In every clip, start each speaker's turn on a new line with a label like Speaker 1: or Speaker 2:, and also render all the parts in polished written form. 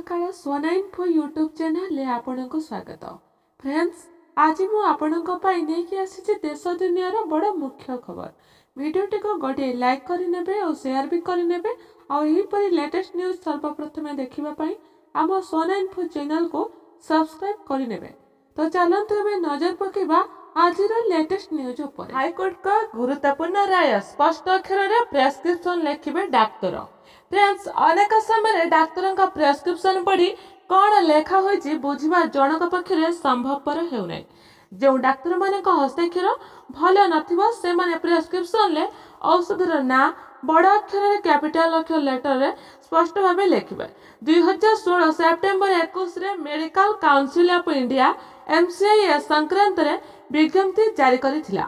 Speaker 1: ସକାଳ Sona info YouTube ଚ୍ୟାନେଲରେ ଆପଣଙ୍କୁ ସ୍ୱାଗତ। ଫ୍ରେଣ୍ଡସ୍, ଆଜି ମୁଁ ଆପଣଙ୍କ ପାଇଁ ନେଇକି ଆସିଛି ଦେଶ ଦୁନିଆର ବଡ଼ ମୁଖ୍ୟ ଖବର। ଭିଡ଼ିଓଟିକୁ ଗୋଟିଏ ଲାଇକ୍ କରିନେବେ ଓ ସେୟାର ବି କରିନେବେ, ଆଉ ଏହିପରି ଲେଟେଷ୍ଟ ନ୍ୟୁଜ୍ ସର୍ବପ୍ରଥମେ ଦେଖିବା ପାଇଁ ଆମ ସୋନା ଇନଫୋ ଚ୍ୟାନେଲକୁ ସବସ୍କ୍ରାଇବ୍ କରିନେବେ। ତ ଚାଲନ୍ତୁ ଏବେ ନଜର ପକାଇବା ଆଜିର ଲେଟେଷ୍ଟ ନ୍ୟୁଜ୍ ଉପରେ। ହାଇକୋର୍ଟଙ୍କ ଗୁରୁତ୍ୱପୂର୍ଣ୍ଣ ରାୟ, ସ୍ପଷ୍ଟ ଅକ୍ଷରରେ ପ୍ରେସକ୍ରିପସନ୍ ଲେଖିବେ ଡାକ୍ତର। ଫ୍ରେଣ୍ଡସ୍, ଅନେକ ସମୟରେ ଡାକ୍ତରଙ୍କ ପ୍ରେସକ୍ରିପସନ୍ ପଢ଼ି କ'ଣ ଲେଖା ହୋଇଛି ବୁଝିବା ଜଣଙ୍କ ପକ୍ଷରେ ସମ୍ଭବପର ହେଉନାହିଁ। ଯେଉଁ ଡାକ୍ତରମାନଙ୍କ ହସ୍ତାକ୍ଷର ଭଲ ନଥିବ, ସେମାନେ ପ୍ରେସକ୍ରିପସନରେ ଔଷଧର ନାଁ ବଡ଼ ଅକ୍ଷରରେ, କ୍ୟାପିଟାଲ ଅକ୍ଷର ଲେଟରରେ ସ୍ପଷ୍ଟ ଭାବେ ଲେଖିବେ। 2016 ସେପ୍ଟେମ୍ବର 21ରେ medical council of India, MCI, ଏ ସଂକ୍ରାନ୍ତରେ ବିଜ୍ଞପ୍ତି ଜାରି କରିଥିଲା।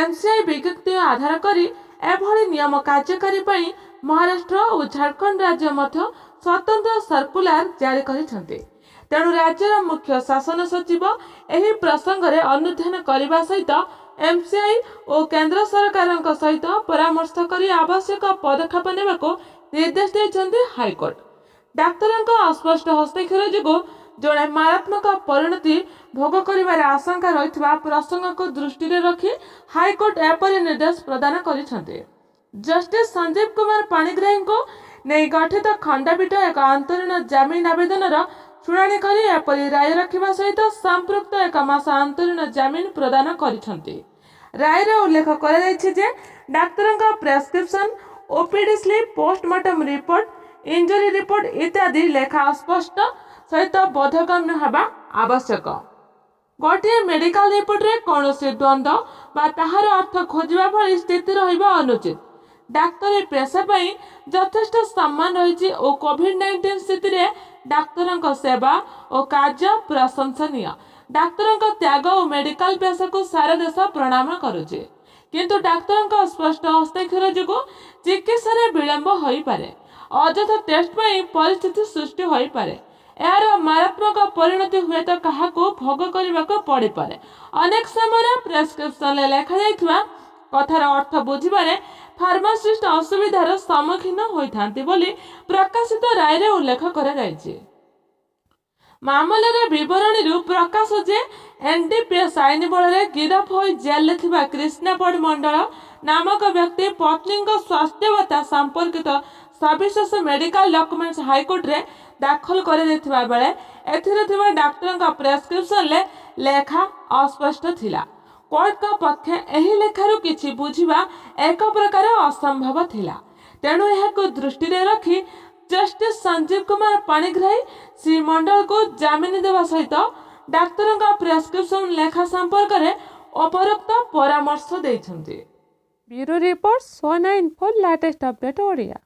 Speaker 1: ଏମ୍ସିଆଇ ବିଜ୍ଞପ୍ତି ଆଧାର କରି ଏଭଳି ନିୟମ କାର୍ଯ୍ୟକାରୀ ପାଇଁ ମହାରାଷ୍ଟ୍ର ଓ ଝାଡ଼ଖଣ୍ଡ ରାଜ୍ୟ ମଧ୍ୟ ସ୍ୱତନ୍ତ୍ର ସର୍କୁଲାର ଜାରି କରିଛନ୍ତି। ତେଣୁ ରାଜ୍ୟର ମୁଖ୍ୟ ଶାସନ ସଚିବ ଏହି ପ୍ରସଙ୍ଗରେ ଅନୁଧ୍ୟାନ କରିବା ସହିତ ଏମ୍ସିଆଇ ଓ କେନ୍ଦ୍ର ସରକାରଙ୍କ ସହିତ ପରାମର୍ଶ କରି ଆବଶ୍ୟକ ପଦକ୍ଷେପ ନେବାକୁ ନିର୍ଦ୍ଦେଶ ଦେଇଛନ୍ତି ହାଇକୋର୍ଟ। ଡାକ୍ତରଙ୍କ ଅସ୍ପଷ୍ଟ ହସ୍ତାକ୍ଷର ଯୋଗୁଁ ଜଣେ ମାରାତ୍ମକ ପରିଣତି ଭୋଗ କରିବାର ଆଶଙ୍କା ରହିଥିବା ପ୍ରସଙ୍ଗକୁ ଦୃଷ୍ଟିରେ ରଖି ହାଇକୋର୍ଟ ଏପରି ନିର୍ଦ୍ଦେଶ ପ୍ରଦାନ କରିଛନ୍ତି। ଜଷ୍ଟିସ୍ ସଞ୍ଜୀବ କୁମାର ପାଣିଗ୍ରାହୀଙ୍କୁ ନେଇ ଗଠିତ ଖଣ୍ଡପୀଠ ଏକ ଅନ୍ତରୀଣ ଜାମିନ ଆବେଦନର ଶୁଣାଣି କରି ଏପରି ରାୟ ରଖିବା ସହିତ ସମ୍ପୃକ୍ତ ଏକ ମାସ ଅନ୍ତରୀଣ ଜାମିନ ପ୍ରଦାନ କରିଛନ୍ତି। ରାୟରେ ଉଲ୍ଲେଖ କରାଯାଇଛି ଯେ ଡାକ୍ତରଙ୍କ prescription, OPD slip, postmortem report, injury report ଇତ୍ୟାଦି ଲେଖା ଅସ୍ପଷ୍ଟ ସହିତ ବୋଧଗମ୍ୟ ହେବା ଆବଶ୍ୟକ। ଗୋଟିଏ ମେଡିକାଲ ରିପୋର୍ଟରେ କୌଣସି ଦ୍ୱନ୍ଦ୍ୱ ବା ତାହାର ଅର୍ଥ ଖୋଜିବା ଭଳି ସ୍ଥିତି ରହିବା ଅନୁଚିତ। ଡାକ୍ତରୀ ପେସା ପାଇଁ ଯଥେଷ୍ଟ ସମ୍ମାନ ରହିଛି ଓ କୋଭିଡ 19 ସ୍ଥିତିରେ ଡାକ୍ତରଙ୍କ ସେବା ଓ କାର୍ଯ୍ୟ ପ୍ରଶଂସନୀୟ। ଡାକ୍ତରଙ୍କ ତ୍ୟାଗ ଓ ମେଡିକାଲ ପେସାକୁ ସାରା ଦେଶ ପ୍ରଣାମ କରୁଛି। କିନ୍ତୁ ଡାକ୍ତରଙ୍କ ଅସ୍ପଷ୍ଟ ହସ୍ତାକ୍ଷର ଯୋଗୁଁ ଚିକିତ୍ସାରେ ବିଳମ୍ବ ହୋଇପାରେ, ଅଯଥା ଟେଷ୍ଟ ପାଇଁ ପରିସ୍ଥିତି ସୃଷ୍ଟି ହୋଇପାରେ। ଏହାର ମାରାତ୍ମକ ପରିଣତି ହୁଏତ କାହାକୁ ଭୋଗ କରିବାକୁ ପଡ଼ିପାରେ। ଅନେକ ସମୟରେ ପ୍ରେସକ୍ରିପସନରେ ଲେଖାଯାଇଥିବା କଥାର ଅର୍ଥ ବୁଝିବାରେ ଫାର୍ମାସିଷ୍ଟ ଅସୁବିଧାର ସମ୍ମୁଖୀନ ହୋଇଥାନ୍ତି ବୋଲି ପ୍ରକାଶିତ ରାୟରେ ଉଲ୍ଲେଖ କରାଯାଇଛି। ମାମଲାର ବିବରଣୀରୁ ପ୍ରକାଶ ଯେ ଏନ୍ଡିପିଏସ୍ ଆଇନ ବଳରେ ଗିରଫ ହୋଇ ଜେଲରେ ଥିବା କ୍ରିଷ୍ଣାପଦ ମଣ୍ଡଳ ନାମକ ବ୍ୟକ୍ତି ପତ୍ନୀଙ୍କ ସ୍ୱାସ୍ଥ୍ୟାବସ୍ଥା ସମ୍ପର୍କିତ ସବିଶେଷ ମେଡିକାଲ ଡକ୍ୟୁମେଣ୍ଟସ ହାଇକୋର୍ଟରେ ଦାଖଲ କରାଯାଇଥିବା ବେଳେ ଏଥିରେ ଥିବା ଡାକ୍ତରଙ୍କ ପ୍ରେସକ୍ରିପସନରେ ଲେଖା ଅସ୍ପଷ୍ଟ ଥିଲା। କୋର୍ଟଙ୍କ ପକ୍ଷେ ଏହି ଲେଖାରୁ କିଛି ବୁଝିବା ଏକ ପ୍ରକାର ଅସମ୍ଭବ ଥିଲା। ତେଣୁ ଏହାକୁ ଦୃଷ୍ଟିରେ ରଖି ଜଷ୍ଟିସ୍ ସଞ୍ଜୀବ କୁମାର ପାଣିଗ୍ରାହୀ ଶ୍ରୀ ମଣ୍ଡଳକୁ ଜାମିନ ଦେବା ସହିତ ଡାକ୍ତରଙ୍କ ପ୍ରେସକ୍ରିପସନ ଲେଖା ସମ୍ପର୍କରେ ଉପରୋକ୍ତ ପରାମର୍ଶ ଦେଇଛନ୍ତି। Bureau report, Sona info, latest update Odia.